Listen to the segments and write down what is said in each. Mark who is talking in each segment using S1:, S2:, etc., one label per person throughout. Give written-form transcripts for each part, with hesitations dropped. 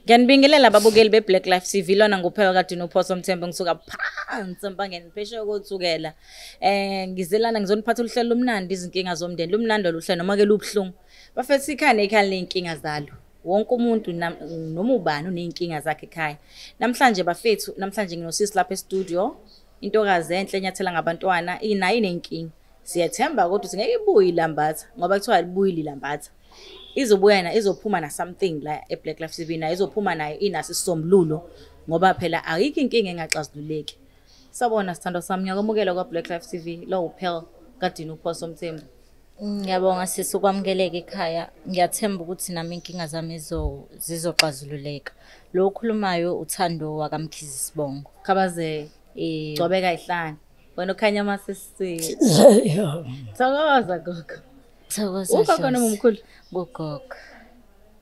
S1: Ngiyanibingelela ababukeli be-Black Life TV, lona nguphela kade noPhoso Mthembu, ngisuka phansi empangeni phesheya koThukela. Ngizelana ngizoniphatha uhlelo lomnandi, izinkinga zomndeni, lumnandi oluhle noma ke lubuhlungu. Bafethu ikhaya nekhaya liney'nkinga zalo. Wonke umuntu noma ubani uney'nkinga zakhe ekhaya. Namhlanje bafethu, namhlanje nginosisi lapha e-studio, intokazi enhle enyathela ngabantwana, inayo iney'nkinga. Siyathemba kodwa ukuthi ngeke ibuye ilambatha, ngoba kuthiwa alibuyile ilambatha. Izobuya na, izophuma na something la e-Black Life TV, nayo izophuma nayo inaso isisombululo, ngoba phela ayikho inkinga engaxazululeki. Sawubona sithandwa sami, ngiyakwamukela kwa-Black Life TV, lo uPearl kaDini uPhoso Mthembu.
S2: Ngiyabonga sisi ukwamukeleka ekhaya. Ngiyathemba ukuthi nami inkinga zami zizoxazululeka. Lo okhulumayo uThando wakaMkhize Sibongo.
S1: Khabaze. Gcobeka ihlane. Wena ukhanya masisi. Thokoza gogo.
S2: Thokoza.
S1: Ugogo noma umkhulu?
S2: Ugogo.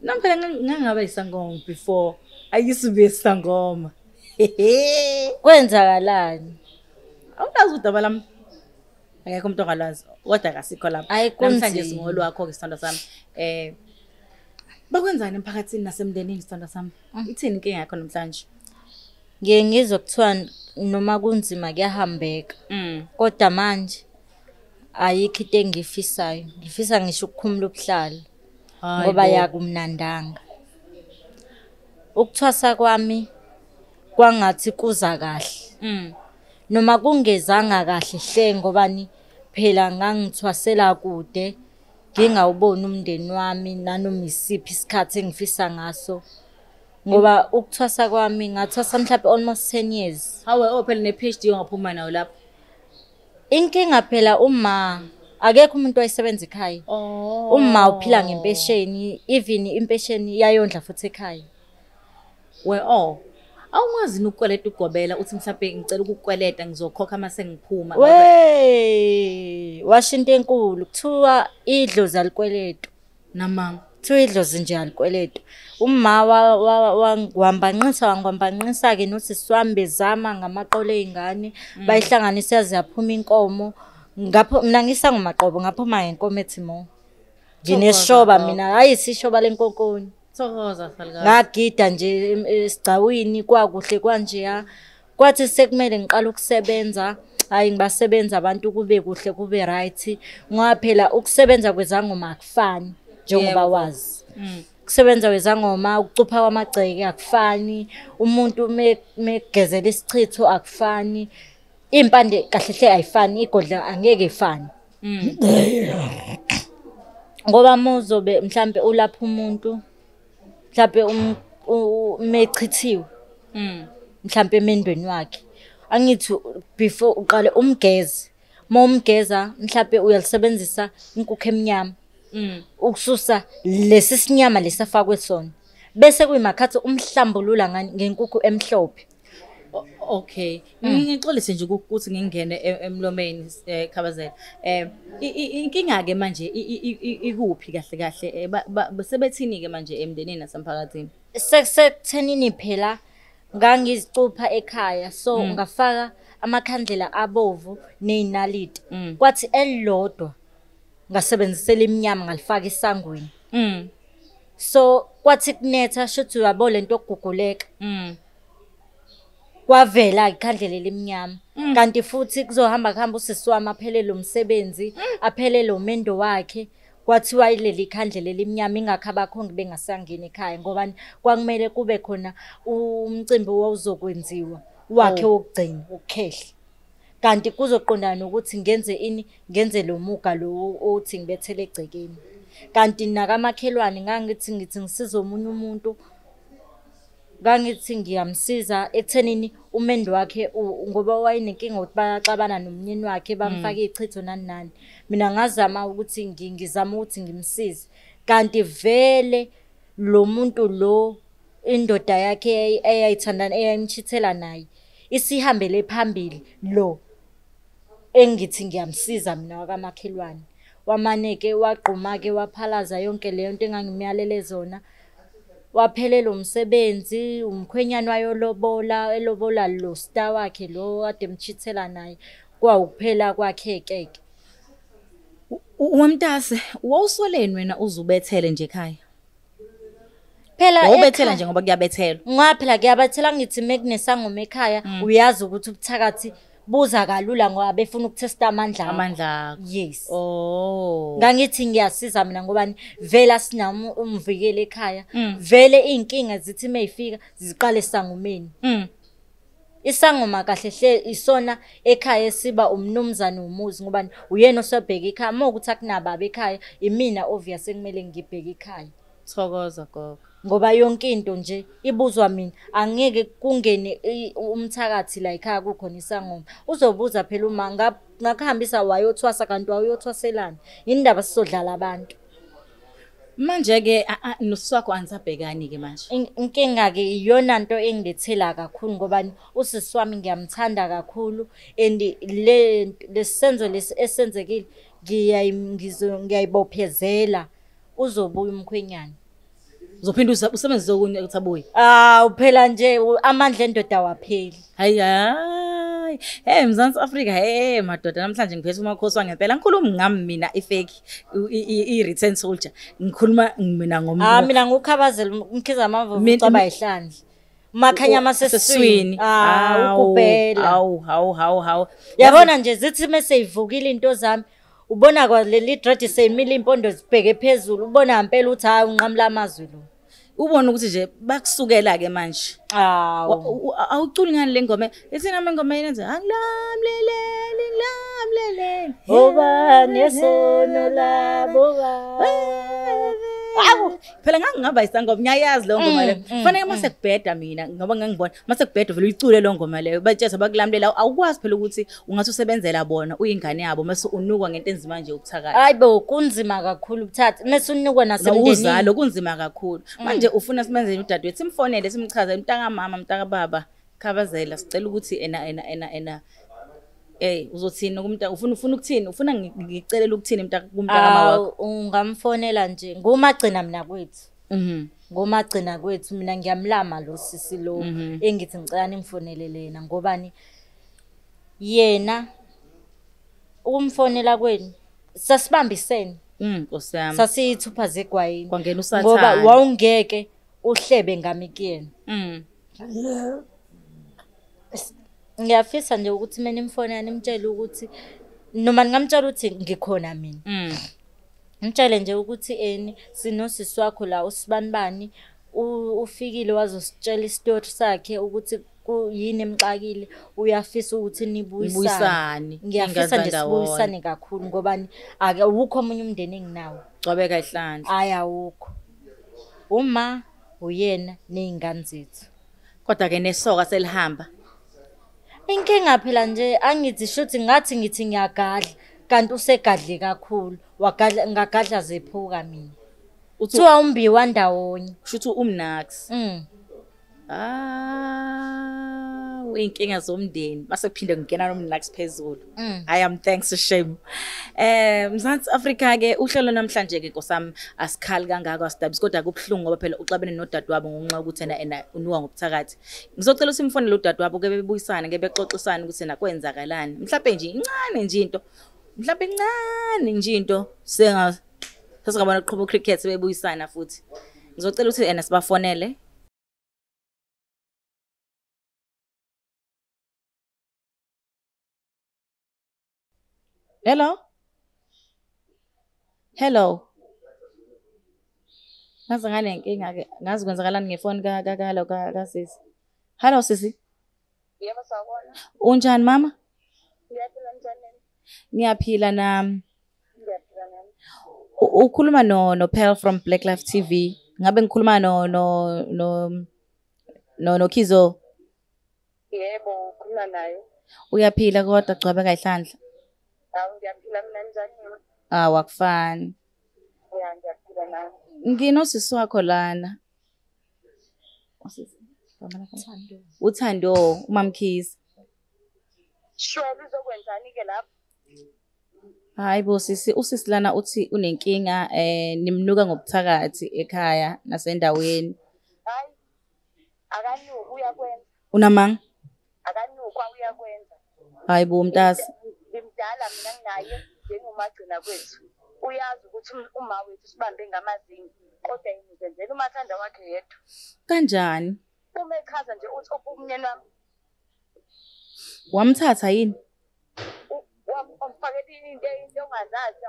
S1: Nami phela ngangaba isangoma before. I used to be isangoma.
S2: Kwenzakalani?
S1: Awulazi udaba lami. Akekho umuntu ongalwazi, kodwa akasikho lapho. Namhlanje singolwakho ke sithandwa sami. Bakwenzani emphakathini nasemndenini sithandwa sami? Ithini inkinga yakho namhlanje?
S2: Ngiye ngizwe kuthiwa noma kunzima kuyahambeka. Kodwa manje ayikho into engiyifisayo. Ngifisa ngisho ukukhumula ubuhlalo ngoba yakumnandanga. Ukuthwasa kwami kwangathi kuza kahle. Noma kungezanga kahle hle, ngobani phela ngangithwasela kude, ngingawuboni umndeni wami nanoma isiphi isikhathi engifisa ngaso. Ngoba ukuthwasa kwami ngathwasa mhlawumbe almost 10 years.
S1: Hawe, oh phela ne-PhD ongaphuma nayo lapho.
S2: Inkinga phela uma akekho umuntu owayesebenza ekhaya. Uma uphila ngempesheni, even impesheni iyayondla futhi ekhaya.
S1: We oh. Awungazi ukukweleta ugobela uthi mhlawumbe ngicela ukukweleta ngizokhokha mase ngiphuma.
S2: We, washo into enkulu, kuthiwa idlozi alikweleto.
S1: Namanga.
S2: Kuthiwa idlozi nje alikweleto. Uma wangwambanqisa wangwambanqisa ke nosisi wami bezama ngamaqolo ey'ngane, bayihlanganisa yaze yaphuma inkomo. Ngapho mina ngisangumaqobo, ngaphuma ngenkomo ethi mo. Ngineshoba mina, hayi sishoba lenkonkoni.
S1: Thokoza salukazi.
S2: Ngagida nje esigcawini kwakuhle kwanjeya. Kwathi sekumele ngiqale ukusebenza, hayi ngibasebenza abantu kube kuhle kube right. Ngoba phela ukusebenza kwezangoma akufani njengoba wazi. Kusebenza kwezangoma ukucupha kwamagceke akufani, umuntu megezela isichitho akufani, impande kahle hle ayifani, igodla angeke ifane. Ngoba muzobe mhlambe ulapha umuntu mhlambe umechithiwe mhlambe emendweni wakhe, angithi before uqale umgeze, uma umgeza mhlambe uyalisebenzisa inkukhu emnyama ukususa lesi sinyama lesafakwe sona, bese kuyimakhathi umhlambulula ngenkukhu emhlophe.
S1: Okay, ngixolise nje ukuthi ngingene emlomeni Khabazela. Inkinga ke manje ikuphi kahle kahle, sebethini ke manje emndenini nasemphakathini?
S2: Sekuthenini phela ngangizicupha ekhaya, so ngafaka amakhandlela abovu ney'naliti. Kwathi elilodwa ngasebenzisela imnyama ngalifaka esangweni. So kwathi kunetha shuthi uyabo lento yokuguguleka. Kwavela ikhandlela elimnyama. Kanti futhi kuzohamba kuhamba usisi wami aphelele umsebenzi, aphelele umendo wakhe. Kwathiwa ileli ikhandlela elimnyama, ingakho abakhongi bengasangeni ekhaya, ngoba kwakumele kube khona umcimbi owawuzokwenziwa wakhe wokugcina ukukhehla. Kanti kuzoqondana nokuthi ngenze ini, ngenze lo muga lo othi ngibethele egcekeni. Kanti nakamakhelwane ngangithi ngithi ngisiza omunye umuntu, ngangithi ngiyamsiza ekuthenini umendo wakhe, ngoba wayenenkinga ukuthi bayaxabana nomnyeni wakhe, bamfake ichitho nani nani. Mina ngazama ukuthi ngizama ukuthi ngimsize, kanti vele lo muntu lo indoda yakhe eyayithandana eyayimchithela naye isihambele phambili lo engithi ngiyamsiza mina wakamakhelwane. Wamane-ke wagquma-ke waphalaza yonke leyo nto engangimyalele zona. Waphelelwa umsebenzi, umkhwenyana wayolobola, elobola lo star wakhe lo kade emchithela naye, kwawukuphela kwakhe-ke ke.
S1: Wemntase, wawusoleni wena uzubethele nje ekhaya?
S2: Phela
S1: wawubethela nje ngoba kuyabethelwa.
S2: Ngoba phela kuyabethela, ngithi mekunesangoma ekhaya uyazi ukuthi ubuthakathi buza kalula ngoba befuna ukuthesta amandla.
S1: Amandla.
S2: Yes.
S1: Oh.
S2: Ngangithi ngiyasiza mina ngoba vele asinami umvikeli ekhaya. Vele inkinga zithi mayifika ziqale sangomeni. Isangoma kahle hle isona ekhaya esiba umnumzane womuzi ngoba uyena osebheka ekhaya. Uma ukuthi akunababa ekhaya imina obvious ekumele ngibheke ekhaya.
S1: Thokoza gogo.
S2: Ngoba yonke into nje ibuzwa mina, angeke kungene umthakathi la ekhaya kukhona isangoma. Uzobuza phela uma ngakuhambisa wayothwasa kanti wayothwaselana. Indaba sizodlala abantu.
S1: Manje ke nosisi wakho anisabhekani ke manje.
S2: Inkinga ke iyona nto engilethela kakhulu ngoba usisi wami ngiyamthanda kakhulu and le lesenzo lesi esenzekile ngiyayibophezela uzobuya umkhwenyana.
S1: Uzophinda usebenzise okunye ukuthi abuye.
S2: Ah, phela nje amandla endoda awapheli.
S1: Hayi hayi. Hey Mzansi Afrika, hey madoda, namhlanje ngiphethe umakhosi wangempela. Ngikhuluma ngami mina ifake i-return soldier. Ngikhuluma mina ngomlo.
S2: Ah, mina ngukhabazela umkhiza amavovu ucaba ihlandla. Makhanya masesiswini. Ah, ukubhela.
S1: Hawu hawu hawu hawu.
S2: Yabona nje zithi mase ivukile into zami. Ubona kwa leli dread seyimile impondo zibheke phezulu, ubona ngempela ukuthi hayi unqamla amazwi lo.
S1: Ubona ukuthi nje bakusukela ke manje.
S2: Awu
S1: awuculi ngani le ngoma? Ethi nami ingoma yenze angilamleleli ngilamleleli.
S2: Oba nesono labo ba.
S1: Awu phela ngangingaba isangoma ngiyayazi lo ngoma leyo. Kufanele mase kubheda mina ngoba ngangibona mase kubheda vele uyicule lo ngoma leyo. Batshela bakulamlela awukwazi phela ukuthi ungathi usebenzela bona uyingane yabo mase unukwa ngento enzima nje ubuthakathi.
S2: Hayibo kunzima kakhulu ubuthakathi mase unukwa nasemndenini.
S1: Uzalo kunzima kakhulu. Manje ufuna simenzele udadewethu simfonele simchazele mntaka mama mntaka baba khabazela sicela ukuthi ena ena ena ena. Hey uzothini kumntaka ufuna ukuthini ufuna ngicelele ukuthini mntaka kumntaka mawakho?
S2: Ungamfonela nje ngumagcina mina kwethu. Ngumagcina kwethu mina ngiyamlama lo sisi lo engithi ngicela nimfonele lena ngobani yena ukumfonela kwenu sasibambisene.
S1: Nkosi yami.
S2: Sasiyithupha zegwayini.
S1: Kwangena usathane.
S2: Ngoba wawungeke uhlebe ngami kuyena. Ngiyafisa nje ukuthi mina nimfonela nimtshele ukuthi noma ningamtshela ukuthi ngikhona mina. Ngitshele nje ukuthi eni sinosisi wakho la usibanibani ufikile wazositshela isitori sakhe ukuthi yini emxakile uyafisa ukuthi nibuyisane. Ngiyafisa nje sibuyisane kakhulu ngoba ake awukho omunye umndeni enginawo.
S1: Gcwabeka ihlandla.
S2: Hayi awukho. Uma uyena nezingane zethu.
S1: Kodwa ke nesoka selihamba.
S2: Inkinga phela nje angithi shuthi ngathi ngithi ngiyagadla kanti usegadle kakhulu wagadla ngagadla zephuka mina. Uthiwa umbiwa ndawonye.
S1: Kushuthi umnax. Ah, inkinga zomndeni base kuphinde ngena nomnax phezulu. I am thanks to shame. Mzansi Afrika ke uhlelo namhlanje ke nkosami asikhali kangaka asidabisi kodwa kubuhlungu ngoba phela uxabene nodadewabo ngonxa ukuthi ena unuka ngobuthakathi. Ngizocela usimfonele udadewabo ke bebuyisane ke bexoxisane ukuthi na kwenzakalani. Mhlawumbe nje incane nje into. Mhlawumbe incane nje into senga sesingabona uqhuba cricket bebuyisana futhi. Ngizocela ukuthi ena sibafonele. Hello? Hello. Ngaze nganenkinga ke, ngazi kwenzakalani ngefoni ka sisi. Hello sisi.
S3: Yebo sawubona.
S1: Unjani mama?
S3: Ngiyaphila njani?
S1: Ngiyaphila nami.
S3: Ngiyaphila nami.
S1: Ukhuluma no Pearl from Black Life TV. Ngabe ngikhuluma no Khizo.
S3: Yebo, ukhuluma naye.
S1: Uyaphila kodwa gcwabeka ihlandla.
S3: Awu ngiyaphila mina njani?
S1: Ah, akufani.
S3: Ya ngiyaphila nami.
S1: Nginosisi wakho lana. Uthando uMamkhize.
S3: Sure uzokwenzani ke lapho?
S1: Hayi bo sisi, usisi lana uthi unenkinga nimnuka ngobuthakathi ekhaya nasendaweni.
S3: Hayi. Akanuki uyakwenza.
S1: Unamanga?
S3: Akanuki uyakwenza.
S1: Hayi bo mntasi.
S3: Ngimdala mina nginaye njengomagcina kwethu. Uyazi ukuthi uma wethu sibambe ngamazinyo, kodwa yena uzenzela umathanda wakhe yedwa.
S1: Kanjani?
S3: Uma echaza nje uthi umnyeni wami.
S1: Wamthatha yini?
S3: Wamfakela into ongazazi,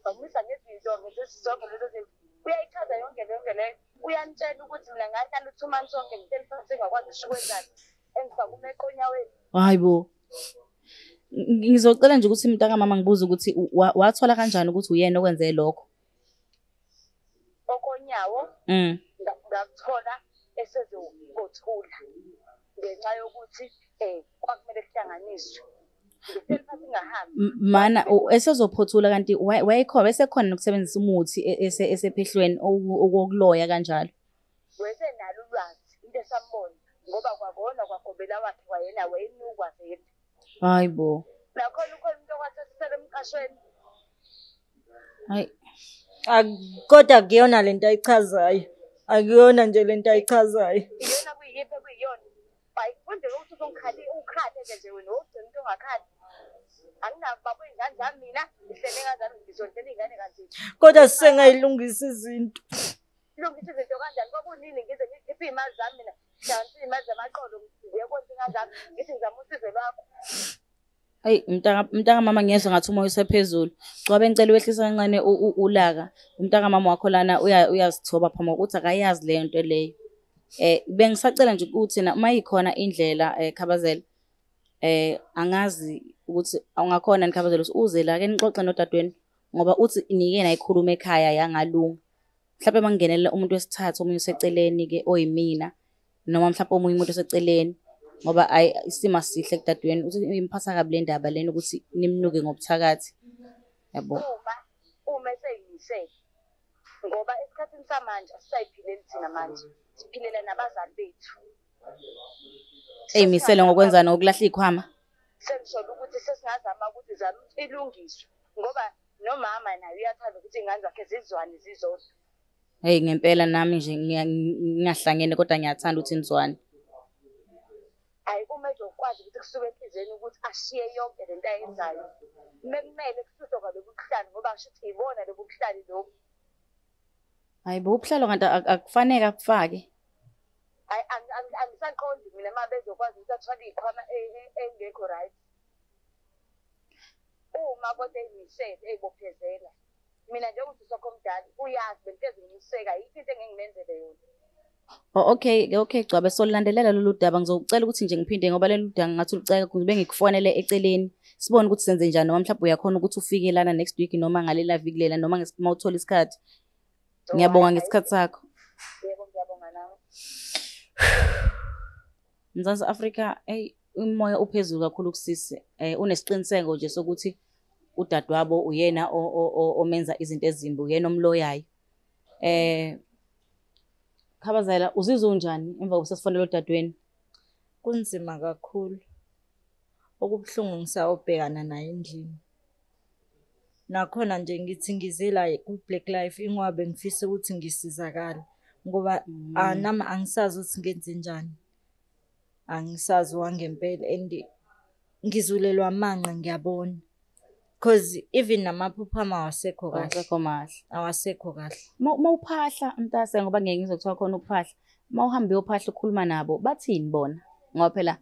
S3: wamisa ngezinto ngezizonke lezo zinto. Uyayichaza yonke leyo. Uyanitshela ukuthi mina ngahlala u2 months sonke ngihleli phansi ngakwazi ukwenzani. Engifaka umeqo onyaweni.
S1: Hayi bo. Ngizocela nje ukuthi mntaka mama ngibuze ukuthi wathola kanjani ukuthi uyena okwenze lokho?
S3: Okonyawo ngakuthola esezokothula ngenxa yokuthi kwakumele kuhlanganiswe. Ngihleli phansi ngingahambi.
S1: Mana esezophothula kanti wayekhona esekhona nokusebenzisa umuthi esephehlweni okokuloya kanjalo.
S3: Wesenalo ulwazi into esambona ngoba kwabona kwagobela wakhe kwayena wayenukwa vele.
S1: Hayi bo.
S3: Nakhona ukhona umuntu okwathathisela emqashweni.
S1: Hayi.
S2: Kodwa akuyona lento ayichazayo. Akuyona nje lento ayichazayo.
S3: Iyona kuyiphi kuyiyona. Hayi kunje ukuthi uzongikhali ukhale nje wena wogcina into ongakhali. Anginabo ingane zami mina, ngihlele kanjani ngizondlela ingane kanje.
S2: Kodwa sisengayilungisa izinto.
S3: Lungisa izinto kanjani? Kwakunini ngize ngikhiphe imali zami mina. Ngihlanganise imali zamaqolo ngiye konke ingane ngithi ngizama usizo lwakho.
S1: Hayi mntaka mama ngiyezwa ngathi umoya usephezulu. Gcwabe ngicela wehlisa kancane ulaka. Umntaka mama wakho lana uyazithoba phambi kokuthi akayazi le nto leyo. Bengisacela nje ukuthi na uma ikhona indlela Khabazela angazi ukuthi awungakhona niKhabazela ukuthi uze la ke nixoxe nodadewenu ngoba uthi nike nayikhuluma ekhaya yangalunga. Mhlawumbe mangingenelela umuntu wesithathu omunye useceleni ke oyimina noma mhlawumbe omunye umuntu oseceleni ngoba ayi isimo asihle kudadewenu uthi imphatha kabi le ndaba lena ukuthi nimnuke ngobuthakathi. Yabo.
S3: Uma eseyimisele ngoba esikhathini samanje asisayiphileli thina manje. Siphilela nabazali bethu.
S1: Eyimisele ngokwenzani ngokulahla ikhwama?
S3: Sengisho ukuthi sesingazama ukuthi zama ilungiswe ngoba nomama naye uyathanda ukuthi ingane zakhe zizwane zizodwa.
S1: Hey ngempela nami nje ngingahlangene kodwa ngiyathanda ukuthi nizwane.
S3: Hayi uma ezokwazi ukuthi kusuke enhliziyweni ukuthi ashiye yonke lento ayenzayo. Kumele kususwe kwalobu buhlalo ngoba ngisho ukuthi ibona lobu buhlalo lobu.
S1: Hayi bo ubuhlalo kanti akufanele akufake.
S3: Hayi angisaqondi mina uma bezokwazi ukuthi athwale ikhwama engekho right. Uma kodwa eyimisele eyibophezela. Mina nje ukuthi usokho omdala uyazi benhlezi ngimseka yikho into engingimenzele yona.
S1: Oh okay Gcwabe solandelela lolu daba ngizocela ukuthi nje ngiphinde ngoba lolu daba ngathi uliceka kube ngikufonele eceleni sibone ukuthi senze njani noma mhlawumbe uyakhona ukuthi ufike lana next week noma ngalela viki lela noma uma uthola isikhathi. Ngiyabonga ngesikhathi sakho.
S3: Yebo ngiyabonga nawe.
S1: Mzansi Afrika hey umoya uphezulu kakhulu kusisi unesiqiniseko nje sokuthi udadewabo uyena omenza izinto ezimbi uyena omloyayo. Khabazela uzizwa unjani emva kokusesifonela odadewenu?
S2: Kunzima kakhulu. Okubuhlungu ngisawubhekana naye endlini. Nakhona nje ngithi ngizela ku-Black Life ingoba ngifisa ukuthi ngisizakale ngoba nami angisazi ukuthi ngenze njani. Angisazi wangempela and ngizulelwa amanqe ngiyabona. Because even namaphupho ami awasekho kahle.
S1: Awasekho mahle.
S2: Awasekho kahle.
S1: Mawuphahla mntase ngoba ngeke ngizwe kuthiwa khona ukuphahla. Mawuhambe uyophahla ukhuluma nabo bathini bona? Ngoba phela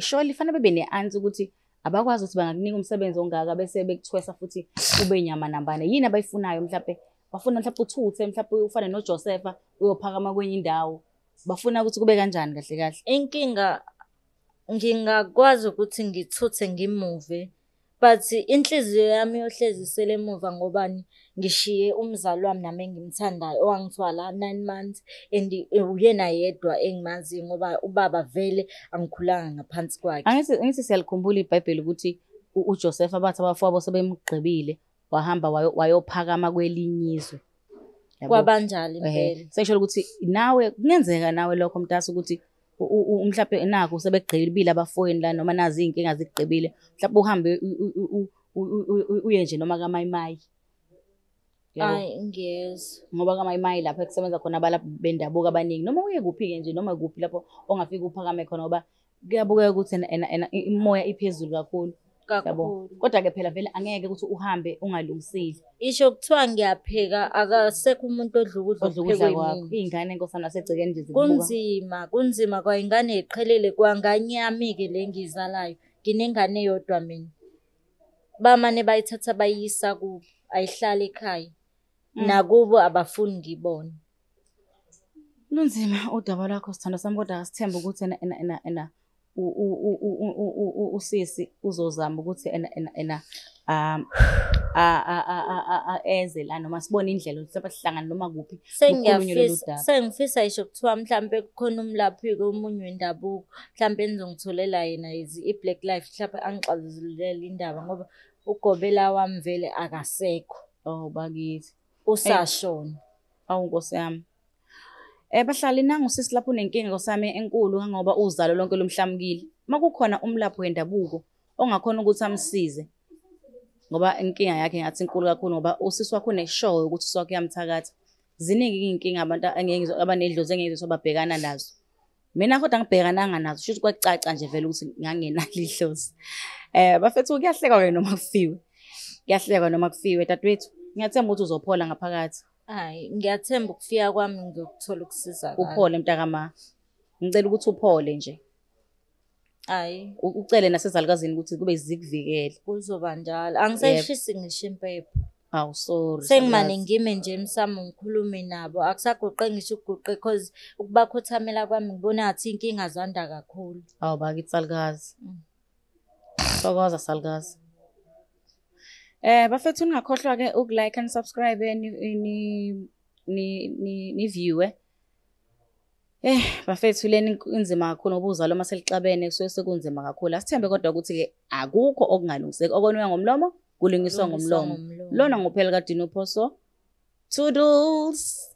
S1: surely fanele bebe ne-answer ukuthi abakwazi ukuthi bangakunika umsebenzi ongaka bese bekuthwesa futhi ube nyama nambane. Yini abayifunayo mhlawumbe? Bafuna mhlawumbe uthuthe mhlawumbe ufane noJosepha uyophakama kwenye indawo. Bafuna ukuthi kube kanjani kahle kahle?
S2: Inkinga ngingakwazi ukuthi ngithuthe ngimuve. But inhliziyo yami yohlezi isele emuva ngobani ngishiye umzali wami nami engimthandayo owangithwala 9 months and uyena yedwa engimaziyo ngoba ubaba vele angikhulanga ngaphansi kwakhe.
S1: Angithi siyalikhumbula iBhayibheli ukuthi uJoseph bathi abafowabo sebemgqibile wahamba wayophakama kwelinye izwe.
S2: Kwabanjalo impela.
S1: Sekusho ukuthi nawe kungenzeka nawe lokho mntase ukuthi mhlawumbe nakho sebegqibile abafowenu la noma nazi iy'nkinga zikugqibile mhlawumbe uhambe uye nje noma kaMayimayi.
S2: Hayi ngiyezwa.
S1: Ngoba kaMayimayi lapho ekusebenza khona abalaphi bendabuko abaningi noma uye kuphi-ke nje noma kuphi lapho ongafike uphakame khona ngoba kuyabukeka ukuthi ena imoya iphezulu kakhulu.
S2: Kakhulu.
S1: Kodwa-ke phela vele angeke ukuthi uhambe ungalungisile.
S2: Isho kuthiwa ngiyapheka, akasekho umuntu odla ukudla
S1: Odla ukudla
S2: okuphekwe
S1: kwakho.
S2: yimina.
S1: Iy'ngane nkosana nasegcekeni nje zikubuka.
S2: Kunzima, kunzima kwa ingane iqhelele kwanganyami-ke le engiyizalayo. Nginengane eyodwa mina. Bamane bayithatha bayiyisa kubo, ayihlali ekhaya. Nakubo abafuni ngibone.
S1: Lunzima udaba lwakho sithandwa sami, kodwa asithembe ukuthi ena ena ena ena usisi uzozama ukuthi ena ena ena eze la noma sibone indlela ukuthi mhlawumbe sihlangane noma kuphi kukhulunywe lolu daba.
S2: Sengifisa ngisho kuthiwa mhlampe kukhona umlaphi-ke omunye wendabuko, mhlampe nizongitholela yena i-Black Life, mhlampe angixazululele indaba ngoba ugobela wami vele akasekho.
S1: Oh bakithi.
S2: Usashona.
S1: Awu Nkosi yami. Bahlali nangu sisi lapho unenkinga Nkosi yami enkulu ngoba uzalo lonke lumhlamukile. Makukhona umlaphi wendabuko ongakhona ukuthi amsize ngoba inkinga yakhe ngathi inkulu kakhulu ngoba usisi wakhe uneshow ukuthi usisi wakhe uyamthakatha. Ziningi iy'nkinga abantu abanedlozi engeke ngizwe babhekana nazo. Mina kodwa ngibhekananga nazo, shuthi kwacaca nje vele ukuthi ngangenalo idlozi. Bafethu kuyahlekwa-ke noma kufiwe. Kuyahlekwa noma kufiwe dadewethu. Ngiyathemba ukuthi uzophola ngaphakathi.
S2: Hayi, ngiyathemba ukufika kwami ngiyokuthola ukusizakala.
S1: Uphole mntakama. Ngicela ukuthi uphole nje.
S2: Hayi.
S1: Ucele nasezalukazini ukuthi kube zikuvikele.
S2: Kuzoba njalo. Angisayishisi ngisho impepho.
S1: Awu sorry.
S2: Sengimane
S1: salukazi.
S2: ngime nje emsamo ngikhulume nabo. Akusagoqe ngisho ukuguqe cause ukubakhothamela kwami ngibona ngathi inkinga zanda kakhulu.
S1: Awu bakithi salukazi. Thokoza salukazi. Bafethu ningakhohlwa ke ukulike and subscribe ni view. Bafethu leni inzima kakhulu ngoba uzalo uma selixabene kusuke sekunzima kakhulu. Asithembe kodwa ukuthi ke akukho okungalungiseki. Okoniwe ngomlomo kulungiswa
S2: Kulungiswa
S1: ngomlomo.
S2: ngomlomo.
S1: Lona nguphela kaDino Phoso. Toodles.